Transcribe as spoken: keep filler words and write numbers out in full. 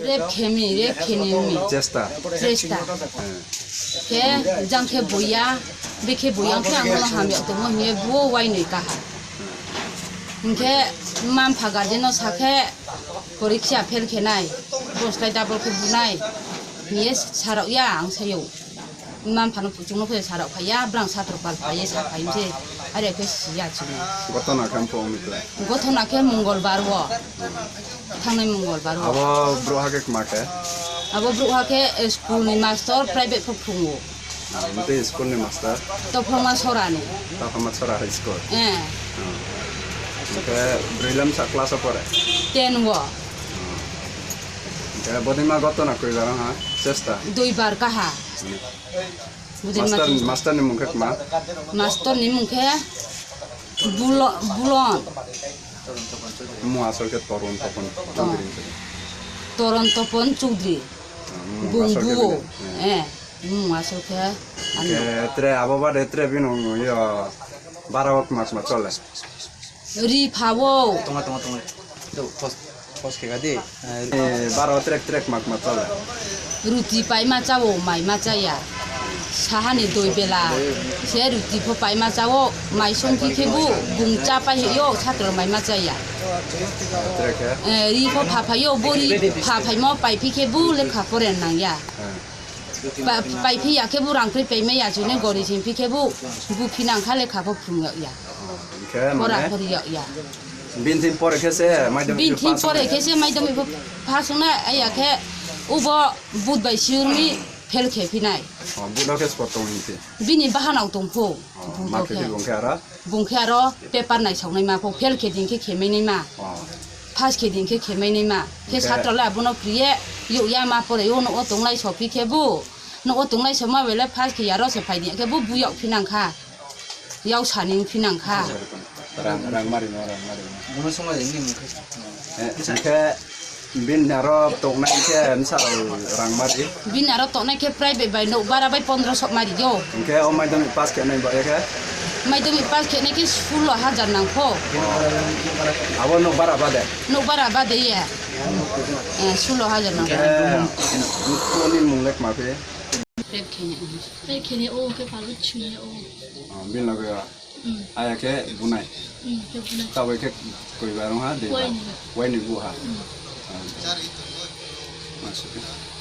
Rape khe mi, rape khe ni mi. Chesta. Chesta. Khe, jang khe boya, bikhe boya khe ang no hamya tongmo hing ye bo wainoi kaha. Hing khe, mma mpha guardian no sa khe, porikha fail khe nai, boslai double khe bu nai, hing ye sa rao ya ang sa ou. Mma mpha no chung no pho sa rao phai ya, brang satro pal phai ye sa phai mi se, are khe si ya chung no. Gotona khe mpho mi khe? Gotona khe Mongolbar wo. Thanngnai Mongolbar wo. Abo brouhha khe kma khe? Abo brouhha khe, eh, school ni master, private pho phrung ou. Mtei school ni master? Tophlongma Sora ni. Tophlongma Sora High School? Eh. Hing khe broi le bsa class wo pore? Ten wo. Hing khe bodeima gotona koibar ha? Chesta? Duibar kaha. Master, master ni mung khe kma? Master ni mung khe Bulo-, Bulon. Mung asol khe Toron Topon Choudhury. Toron Topon Choudhury. Bung asol khe buo. Bini, eh, mung asol khe. Khe tre abo bade tre bini yo bara wo kma kma chole? Ri pha ou. Tonga, tonga, tonga. Pos khe ga di. Eh, bara wo tre tre kma kma chole? Ruti paima chá ou, maima chá ya. Saha ni doi bela se ruti pho paima chá ou, mai songphi khebu bung chá pai hing ou, satro maima chá ya. Tre khe? Eh, ri pho pha phai ou, bo ri pha phaimo paiphi khebu lekha pore nang ya. Paiphi ya khebu rang kroi paimai ya, chung ni gori singphi khebu, buphi nang kha lekha pho phrung yag ya. Pora pho ri yag ya. Bini thing pore khe se madhyamik pass ong nai? Bini thing pore khe se madhyamik pass ong nai, aya khe ubo but bai sir mi fail khe phi nai. Bini bahanao tong pho. Bung khe aro paper naisaonaima pho, fail khe di hing khe khemai naima. Pass khe di hing khe khemai naima. Khe satro le abo no kri ye, youh ya ma pore ou, nouh wo tonglai sophi khebu. Nouh wo tonglai soma bai le pass khe ya ro se phai di khebu, bu yagphi nang kha. Yagsa ni ongphi nang kha. Hing khe bini aro tongnai khe bsa rao rang mari? Bini aro tongnai khe private bai nouh bara bai pondro soh mari ou. Hing khe o madhyamik pass khe nai ba ye khe? Madhyamik pass khe nai khe sulo hajar nang pho. Abo nouh bara bade? Nouh bara bade ye. Sulo hajar nang pho. Khe ni mung le kma phi? Rape khe ni ou khe palo chuni ou. Bini loge aya khe bunai. Taoh bai khe koiba rung ha, dei ba? Waini bu ha. Masuh khe.